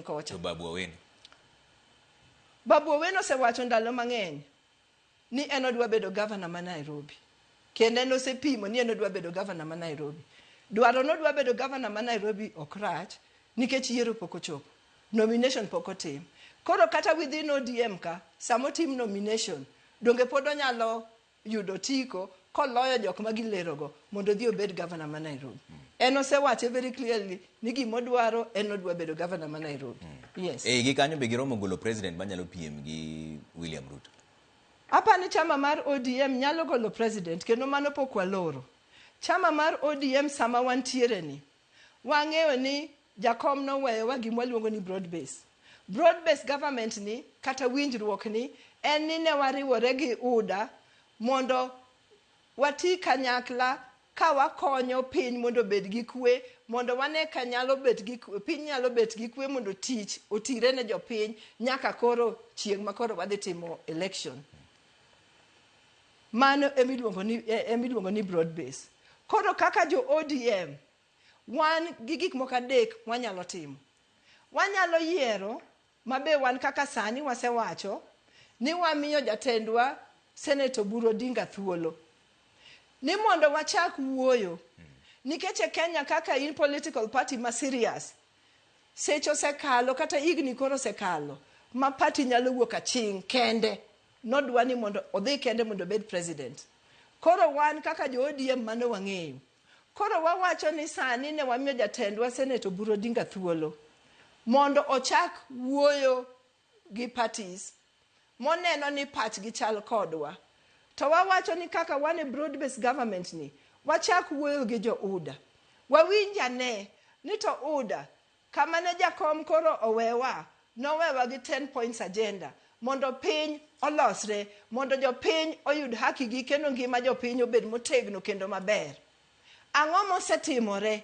Kocha. To Babu Owino? Babu Owino osewacho ndalo mang'eny ni en odwa bedo gavana ma Nairobi. Kendo en osepimo ni en odwa bedo gavana ma Nairobi. Dwaro ni odwa bedo gavana ma Nairobi ok rach nikech yiero pok ochopo. Nomination pok otim. Koro kata within ODM ka, sama otim nomination, donge pod onyalo yudo otiko koloyo jok ma gilerogo mondo odhi obed gavana ma Nairobi. En osewache very clearly ni gima odwaro en odwa bedo gavana ma Nairobi. Yes. E gi kanyo be giromo golo president manyalo piem gi William Ruto? Apani chama mar ODM nyalo golo president kendo mano pok waloro. Chama mar ODM sama wantiere ni, wang'eyo ni jakom noweyowa gima waluongo ni broad base. Broad base government ni kata winjruok ni en ni ne wariwore gi UDA mondo wati kanyakla ka wakonyo piny mondo obed gi kwe, mondo wane ka nyalo bet gi kwe, piny nyalo bet gi kwe mondo tich otire ne jopiny nyaka koro chieng' ma koro wadhi timo election. Mano emiluongo ni broad base. Koro kaka jo ODM, wan gi gik moko adek wanyalo timo. Wanyalo yiero mabe wan kaka sani wasewacho ni wamiyo jatendwa Senator Oburu Odinga thuolo ni mondo wachak wuoyo, nikech e Kenya kaka in political party ma serious, seche osekalo kata higni koro osekalo ma party nyalo wuok aching' kende nodwa ni mondo odhi kende mondo obed president. Koro wan kaka jo ODM mano wang'eyo. Koro wawacho ni sani ne wamiyo jatendwa Senator Oburu Odinga thuolo mondo ochak wuoyo gi parties moneno ni pachgi chal kodwa. To wawacho ni kaka wan e broad based government ni, wachak wuoyo gi jo UDA. Wawinj ane ni to UDA kama ne jakom koro owewa, nowewa gi 10 points agenda mondo piny olosre, mondo jopiny oyud haki gi kendo ngima jopiny obed motegno kendo maber. Ang'o mosetimore?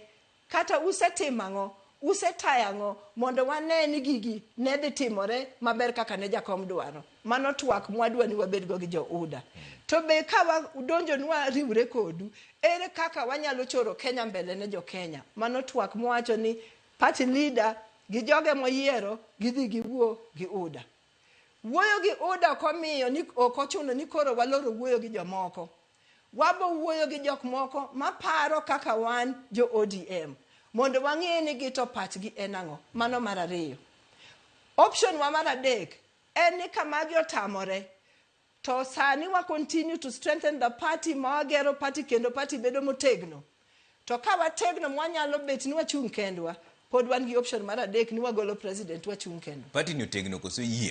Kata usetimo ang'o? Usetayo ang'o mondo wane ni gigi ne dhi timore maber kaka ne jakom dwaro? Mano twak mwadwa ni wabed go gi jo UDA. To be ka wadonjo ni wariwre kodu, ere kaka wanyalo choro Kenya mbele ne jo Kenya? Mano twak mwacho ni party leader gi joge moyiero gidhi giwuo gi UDA. Wuoyo gi UDA ok omiyo ni ok ochuno ni koro waloro wuoyo gi jomoko. Wabo wuoyo gi jok moko maparo kaka wan jo ODM mondo wang'e ni gito pachgi en ang'o. Mano mar ariyo. Option wa mar adek en ni ka magi otamore to sani wa continue to strengthen the party ma wagero party kendo party bedo motegno. To ka wategno mwanyalo bet ni wachung' kendwa, pod wan gi option mar adek ni wagolo president wachung' kendwa. Party ni otegno koso yie?